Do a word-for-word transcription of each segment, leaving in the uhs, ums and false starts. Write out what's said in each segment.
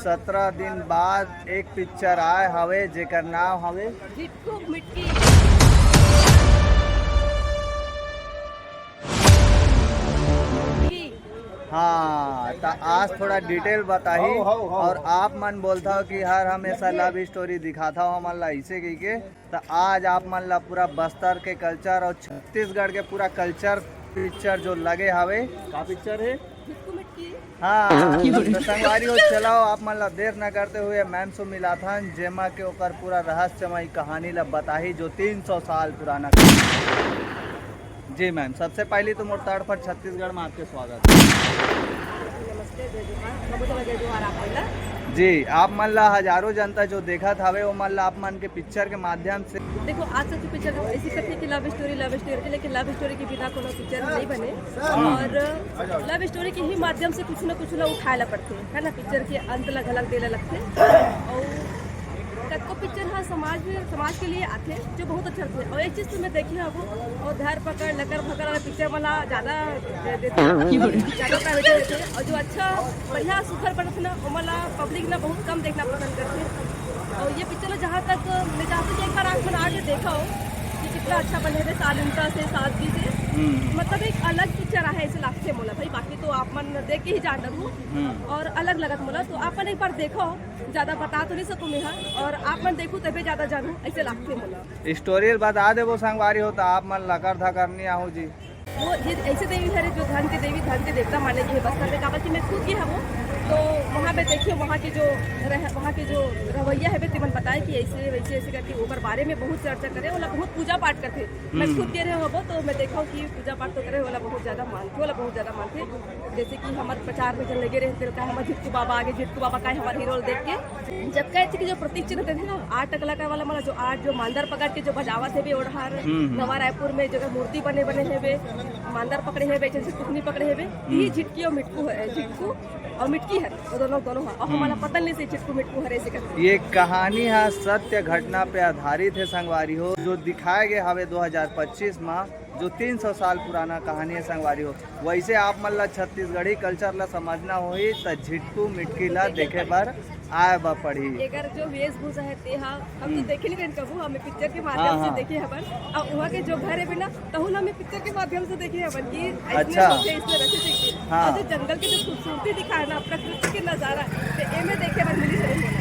सत्रह दिन बाद एक पिक्चर आए हवे, जेकर नाम हवे झिटकू मिटकी। हाँ, त आज थोड़ा डिटेल बताही। हौ, हौ, हौ। और आप मन बोलथव कि हर हमेशा लव स्टोरी दिखाथव हमन ला, ऐसे कहिके। त आज आप मन ला पूरा बस्तर के कल्चर और छत्तीसगढ़ के पूरा कल्चर पिक्चर जो लगे हवे। का पिक्चर है? हाँ, तो संगवारी हो, चलाओ आप मन ला देर न करते हुए मैम से मिलाथन, जेमा के ओकर पूरा रहस्यमय कहानी ला बताही, जो तीन सौ साल पुराना कहानी। जी मैम, सबसे पहले तो मोर तड़फट छत्तीसगढ़ में आपके स्वागत है। नमस्ते, जय जोहार, बहुत बहुत जय जोहार आप मन ला। जी, आप मन ला हजारों जनता जो देखत हवे, वो मन ला आप मन के पिक्चर के माध्यम से। देखो, आज तक तो पिक्चर ऐसी करथे कि लव स्टोरी, लव स्टोरी, लेकिन लव स्टोरी के बिना कोनो पिक्चर नहीं बने। और लव स्टोरी के ही माध्यम से कुछ ना कुछ ला उठाए ला पड़थे, है ना, पिक्चर के अंत ला घलक दे ला लगथे। और कतको पिक्चर हा समाज में, समाज के लिए आथे, जो बहुत अच्छा लगथे। और एक चीज तो मैं देखे हूँ, वो धर पकड़, लकर भकर वाला पिक्चर वाला ज्यादा दे देथे, ज्यादा प्रायोरिटी देथे। और जो अच्छा बढ़िया सुघर बनत हे ना, ओमन ला पब्लिक ना बहुत कम देखना पसंद करथे। और ये पिक्चर ला जहाँ तक मैं, जहाँ तक एक बार आँख बना के देखा हो कि कितना अच्छा बने हे, शालीनता से, सादगी से। हम्म। मतलब एक अलग पिक्चर आहे, ऐसे लागथे मोला भाई। बाकी तो आप मन देख के ही जान डरहू। हम्म। और अलग लगत मोला, तो आप मन एक बार देखो, ज्यादा बता तो नहीं सकूँ मैं, हाँ। और आप मन देखू तबे ज्यादा जानू, ऐसे लागथे मोला। स्टोरी बता देबो संगवारी हो, तो आप मन लकर धकर नहीं आहू जी। वो ये ऐसे देवी हरे जो धन के देवी, धन के देवता माने गए हे बस्तर में, काबर कि मैं खुद गए हूँ, तो वहाँ पे देखिए, वहाँ के जो रह, वहाँ के जो रवैया है, तेमन बताए कि ऐसे वैसे ऐसे करके ओकर बारे में बहुत चर्चा करे, ओला बहुत पूजा पाठ करथे। मैं हम्म। खुद गए रहे हूँ, तो मैं देखा हूँ कि पूजा पाठ तो करे, ओला बहुत ज्यादा मानथे, ओला बहुत ज्यादा मानथे। जैसे कि हमर प्रचार में जन लगे रहे, तेल का हमर झिटकू बाबा आगे, झिटकू बाबा का हमर हीरो देख के जब कहे कि जो प्रतीक चिन्ह देथे ना, आठ टकला का वाला, मतलब जो आठ जो मांदर पकड़ के जो बजावत हेबे, ओढ़ार हम्म, हम्म। नवा रायपुर में जगह मूर्ति बने बने हेबे, मांदर पकड़े हेबे, जैसे टुकनी पकड़े हेबे, हम्म। ये झिटकी और मिटकू है, झिटकू और मिटकी है, वो दोनों, दोनों है। और हम्म। हमारा पता नहीं से झिटकू मिटकू हरे से करके। ये कहानी हा सत्य घटना पे आधारित है संगवारी हो, जो दिखाए गए हवे दो हज़ार पच्चीस में, जो तीन सौ साल पुराना कहानी है संगवारी हो। वैसे आप मन ला छत्तीसगढ़ी कल्चर ला समझना होही, त झिटकू मिटकी ला देखे बर आए बर पड़ही। एकर जो वेशभूषा है, ते हा हम तो हम्म। देखे नहीं रहन कभू, हमें पिक्चर के माध्यम हाँ, से हाँ। देखे हवन। और वहाँ के जो घर है बिना, तहु ला हमें पिक्चर के माध्यम से देखे हवन कि ऐसने अच्छा। होथे, ऐसने रहथे, देखिए। हाँ। और जो जंगल के जो खूबसूरती दिखाए ना, प्रकृति के नजारा, तो एमे देखे हवन मिली रही।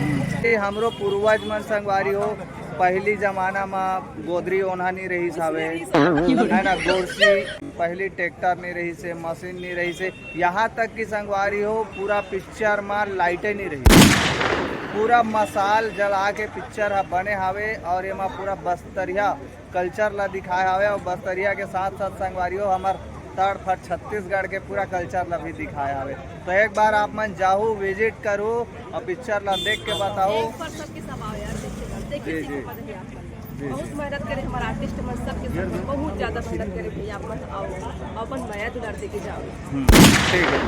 ये हमरो पूर्वज मन संगवारी हो, पहली जमाना में गोदरी ओन्हा नहीं रहिस हावे, है ना, गोरसी, पहली ट्रैक्टर नहीं रहिस हे, मशीन नहीं रहिस हे, यहाँ तक कि संगवारी हो, पूरा पिक्चर में लाइटें नहीं रही, पूरा मसाल जला के पिक्चर ह बने हावे। और एमा पूरा बस्तरिया कल्चर ला दिखाए हावे और बस्तरिया के साथ साथ संगवारी हो, हमर तड़फट छत्तीसगढ़ के पूरा कल्चर ला भी दिखाए हावे। तो एक बार आप मन जाहू, विजिट करू और पिक्चर ला देख के बताओ। एक बार सबके सब आओ यार, देख के जाओ। देखिए, जी, सीख जी। पा रही आप मन। जी, बहुत जी। मेहनत करे हमारा आर्टिस्ट मन, सबके सब बहुत ज्यादा मेहनत करे भैया, आप मन आओ, अपन मया दुलार दे के जाओ। हम्म, ठीक है।